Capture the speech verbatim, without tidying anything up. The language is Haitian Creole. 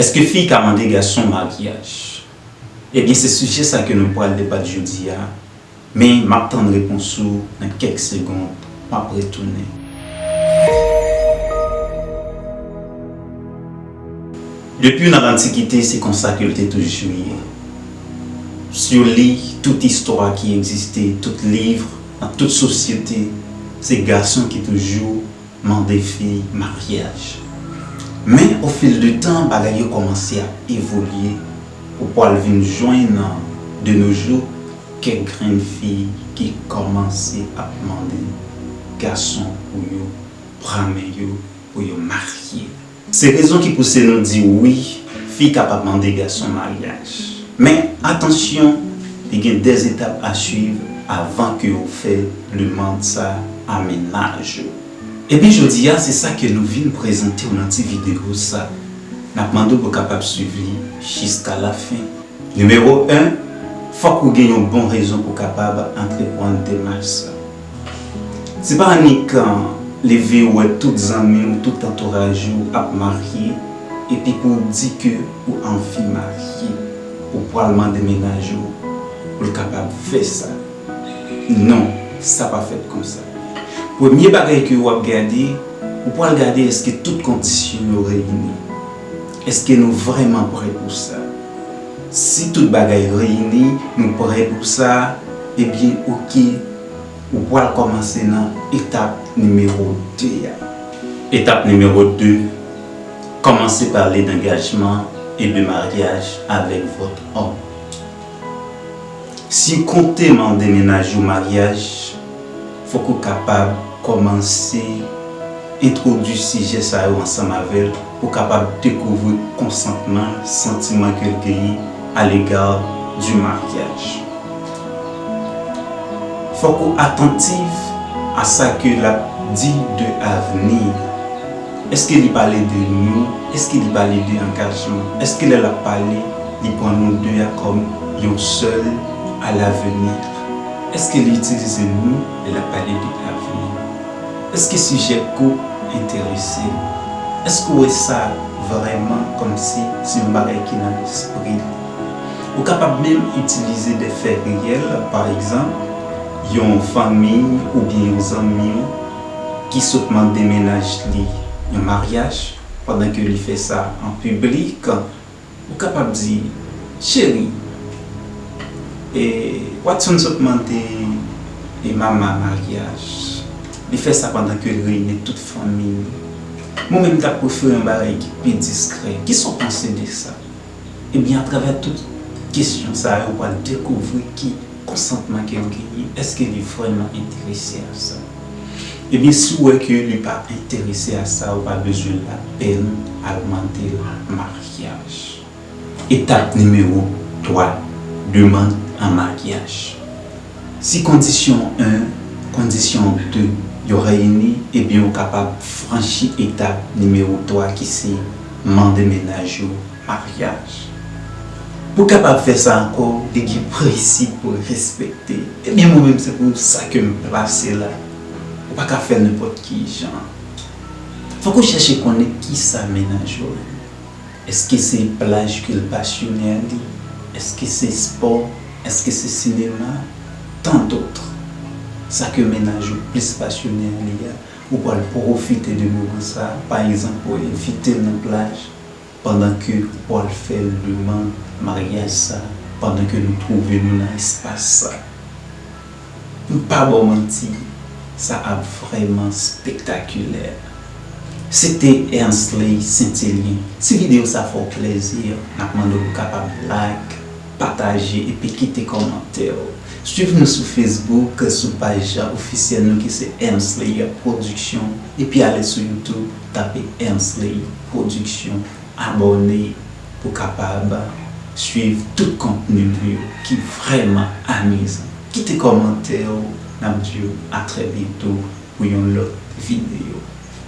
Èske fi ka mande gason maryaj? Ebyen, se sijè sa ke nou pral debat jodi a, men m ap tann repons ou nan kèk segond, m ap retounen. Depi nan lantikite, se konsa ke l te toujou ye. Si w li tout istwa ki egziste, tout liv, nan tout sosyete, se gason ki toujou mande fi maryaj. Men, ofil de tan, bagay yo kòmanse ap evolye, ou pral vin jwenn de nos jours kèk grenn fi ki kòmanse ap mande gason pou yo pran men yo, pou yo marye. Se rezon ki pouse nou di wi, fi kapab mande gason maryaj. Men, atansyon, li gen dè etap a swiv avan ke ou fè demann sa a mennaj ou. Epi jodi a, se sa ke nou vin prezante w nan ti videyo sa. N ap mande w pou w kapab swiv li jiska lafen. Nimewo en, fòk ou gen yon bon rezon pou w kapab antreprann demach sa. Se pa annik leve ou wè tout zanmi w, tout antouraj ou ap marye, epi pou w di ke ou anvi marye, ou pral mande mennaj ou pou l kapab fè sa. Non, sa pa fèt konsa. Premye bagay ke w ap gade, ou pral gade èske tout kondisyon yo reyini. Èske nou vrèman prè pou sa? Si tout bagay reyini, nou prè pou sa, ebyen, oke, ou pral kòmanse nan etap nimewo de a. Etap nimewo de, kòmanse pale d'engagement et de mariage avec votre homme. Si w konte mande mennaj ou maryaj, fòk ou kapab kòmanse entwodui sijè sa yo ansanm avè l pou w kapab dekouvri konsantman l, santiman ke l genyen à l'égard du mariage. Fòk ou atantif a sa ke l ap di de avni. Èske li pale de nou? Èske li pale de angajman? Èske lè l ap pale, li pran nou de a kòm yon sèl à l'avenir? Èske li itilize nou lè l ap pale de avni? Èske sijè koup enterese l? Èske w wè sa vrèman kòmsi se yon bagay ki nan lespri l? Ou kapab menm itilize de fè reyèl, pa egzanp, yon fanmi oubyen yon zanmi w ki sot mande mennaj li yon maryaj, pandan ke li fè sa an piblik, ou kapab di, cheri, e, Watson sot mande e mama maryaj. Li fè sa pandan ke l reyini tout fanmi l. Mwen menm, m t ap prefere yon bagay ki pi diskrè. Kisa w panse de sa? Ebyen, atravè tout kesyon sa yo, ou pral dekouvri ki konsantman ke l genyen, èske li vrèman enterese a sa? Ebyen, si w wè ke li pa enterese a sa, ou pa bezwen lapèn al mande l maryaj. Etap nimewo twa, demann an maryaj. Si kondisyon en, kondisyon de yo reyini, ebyen, ou kapab franchi etap nimewo twa ki se mande mennaj ou maryaj. Pou kapab fè sa ankò, li gen prensip pou respekte. Ebyen, mwen menm, se pou sa ke m plase la. Ou pa ka fè nenpòt ki jan. Fòk ou chèche konnen kisa mennaj ou renmen. Èske se plaj ke l pasyone a li? Èske se spò? Èske se sinema? Tant d'autres. Sa ke mennaj ou plis pasyone a li a, ou pral pwofite de moman sa a, pa egzanp, ou envite l nan plaj, pandan ke ou pral fè l demann maryaj sa, pandan ke nou twouve nou nan espas sa. M pa ba w manti, sa ap vrèman spektakilè. Se te Ernsley Saint-Hilien. Si videyo sa fè w plezi, n ap mande w pou w kapab like, pataje epi kite kòmantè w. Swiv nou sou Facebook, sou paj ofisyèl nou ki se Ernsley Production, epi ale sou YouTube, tape Ernsley Production. Abòne pou kapab swiv tout kontni nou yo ki vrèman amizan. Kite kòmantè w, n ap di w a trè byento pou yon lòt videyo.